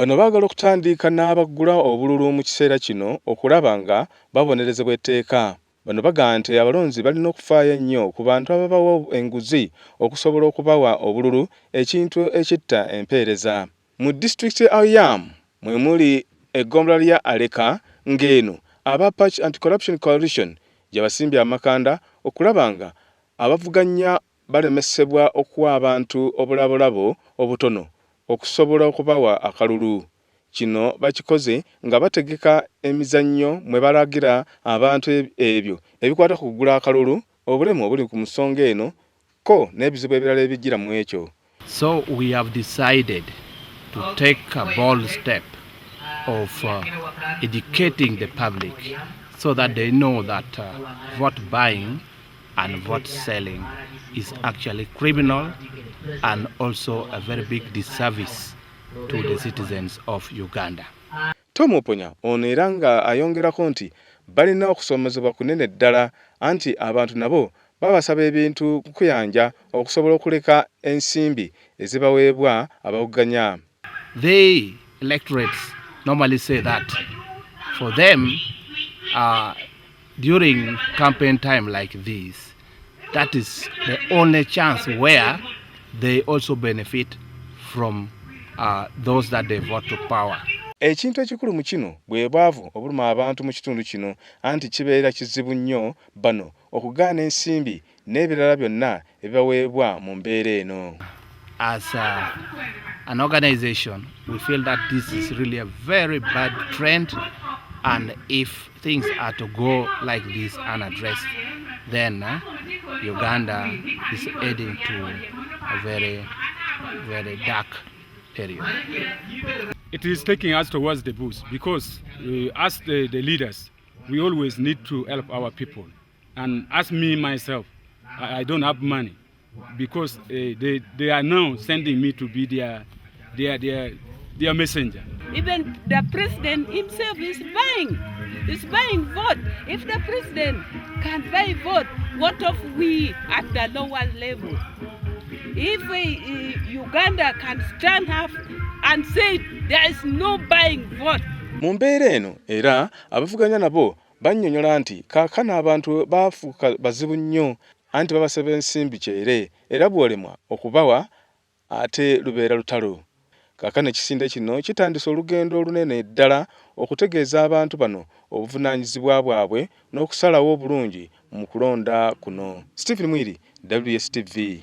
Bano baagala okutandika n'abagula obululu mu kiseera kino okulaba nga babonerezebwa etteeka. Bano bagamba nti abalonzi balina okufaayo ennyo ku bantu ababawa enguzi okusobola okubawa obululu ekintu ekitta empeereza. Mu disitulikiti y'e Oyam mwe muli eggombolola lya Aleka ng'eno aba Apac Anti-Corruption Coalition gye basimbye amakanda okulaba nga abavuganya balemesebwa okuwa abantu obulabolabo obutono okusobola okubawa akalulu. Kino bakikoze nga bategeka emizannyo mwe balagira abantu ebyo ebikwata ku kugula akalulu, obulemu obuli ku nsonga eno kko n'ebizibu ebirala ebijjira mu ekyo. So we have decided to take a bold step of educating the public so that they know that vote buying and vote selling is actually criminal and also a very big disservice to the citizens of Uganda. Tom Oponya ono era nga ayongerako nti balina okusomezebwa kunene ddala anti abantu nabo babasaba ebintu kukuyanja okusobola okuleka ensimbi ezibaweebwa abawuganya. They electorates normally say that for them during campaign time like this, that is the only chance where they also benefit from those that they vote to power. Ekintu ekikulu mu kino bwe bwavu obuluma abantu mu kitundu kino anti kibeera kizibu nnyo bano okugaana ensimbi n'ebirala byonna ebibaweebwa mu mbeera eno. As an organization, we feel that this is really a very bad trend, and if things are to go like this unaddressed, then Uganda is heading to a very, very dark period. It is taking us towards the bush because as the leaders, we always need to help our people. And as me, myself, I don't have money because they are now sending me to be their messenger. Even the president himself is buying vote. If the president can buy vote, what of we at the lower level? If Uganda can stand up and say there is no buying vote. Mu mbeera eno era abavuganya nabo bannyonnyola nti kaakano abantu baafuuka bazibu nnyo anti babasaba ensimbi kyere era bw'olemwa okubawa ate lubeera lutalo. Kaakano ekisinde kino kitandise olugendo olunene ddala okutegeeza abantu bano obuvunaanyizibwa bwabwe n'okusalawo obulungi mu kulonda kuno. Stephen Mwiri, WSTV.